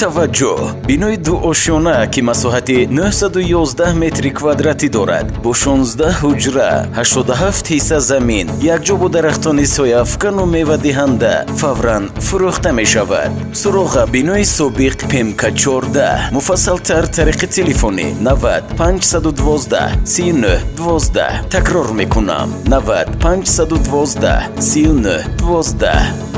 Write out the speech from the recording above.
Таваҷҷӯҳ! Бинои дуошёна, ки масоҳати 911 метри квадратӣ дорад, бо 16 ҳуҷра, 87 ҳисса замин, якҷо бо дарахтони сояафкану мевадиҳанда, фавран фурӯхта мешавад. Суроға: бинои собиқ ПМК 14. Муфассалтар тариқи телефони 90 512 39 12. Такрор мекунам: 90 512 39 12.